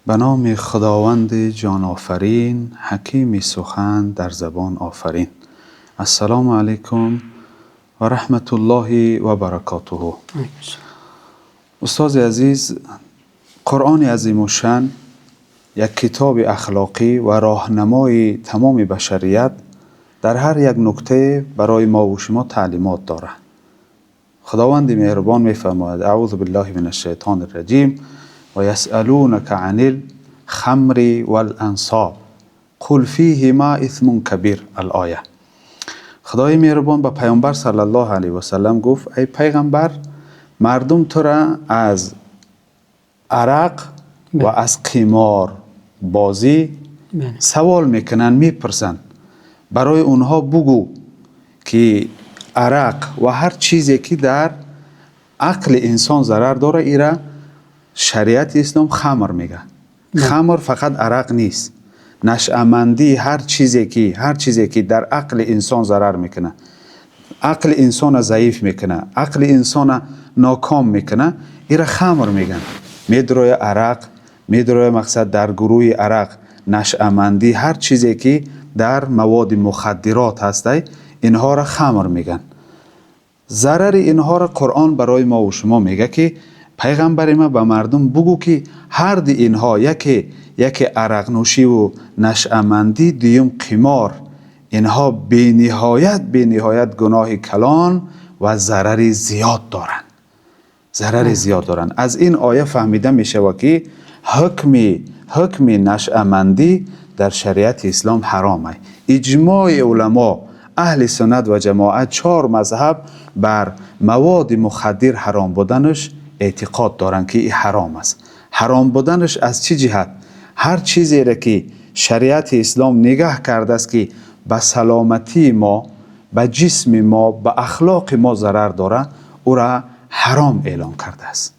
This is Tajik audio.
Ба номи Худованди ҷонофарин, ҳакими сухан дар забон офарин. Ассалому алайкум ва раҳматуллоҳи ва баракотуҳ. Устоди азиз, Қуръони азимушшаън як китоби ахлоқӣ ва роҳнамои тамоми башарият дар ҳар як нукта барои мо ва шумо таълимот дорад. Худованди меҳрубон мефармояд: Аъӯзу биллаҳи минаш-шайтонир-раҷим ва ясалунака анил-хамри вал-ансоб қул фиҳима исмун кабир. Ал-оя. Худои меҳрубон ба Паёмбар саллаллоҳу алайҳи васаллам гуфт: эй Паёмбар, мардум туро аз арақ ва аз қиморбозӣ савол мекунанд, мепурсанд. Барои онҳо бугӯ ки арақ ва ҳар чизе ки дар ақли инсон зарар дорад, ира шариати ислом хамр мегӯяд. Хамр фақат арақ нест. Нашъамандӣ ҳар чизе ки дар ақли инсон зарар мекунад, ақли инсона заиф мекунад, ақли инсона ноком мекунад, ира хамр мегӯянд. Медроя арақ, медроя мақсад дар гурӯҳи арақ, нашъамандӣ, ҳар чизе ки дар маводи мухаддирот ҳастай, инҳоро хамр мегӯянд. Зарари инҳоро Қуръон барои мо ва шумо мегӯяд ки пайғамбари ма, ба мардум бугӯ ки ҳарди инҳо, яке арақнӯшиву нашъамандӣ, дуюм қимор, инҳо бениҳоят гуноҳи калон ва зарари зиёд доранд, зарари зиёд доранд. Аз ин оя фаҳмида мешавад ки ҳукми нашъамандӣ дар шариати ислом ҳаром аст. Иҷмои уламо, аҳли суннат ва ҷамоат, чор мазҳаб бар маводи мухаддир ҳаром буданаш эътиқод доранд ки ин ҳаром аст. Ҳаром буданаш аз чӣ ҷиҳат? Ҳар чизере ки шариати ислом нигаҳ кардааст ки ба саломатии мо, ба ҷисми мо, ба ахлоқи мо зарар дорад, ӯра ҳаром эълон кардааст.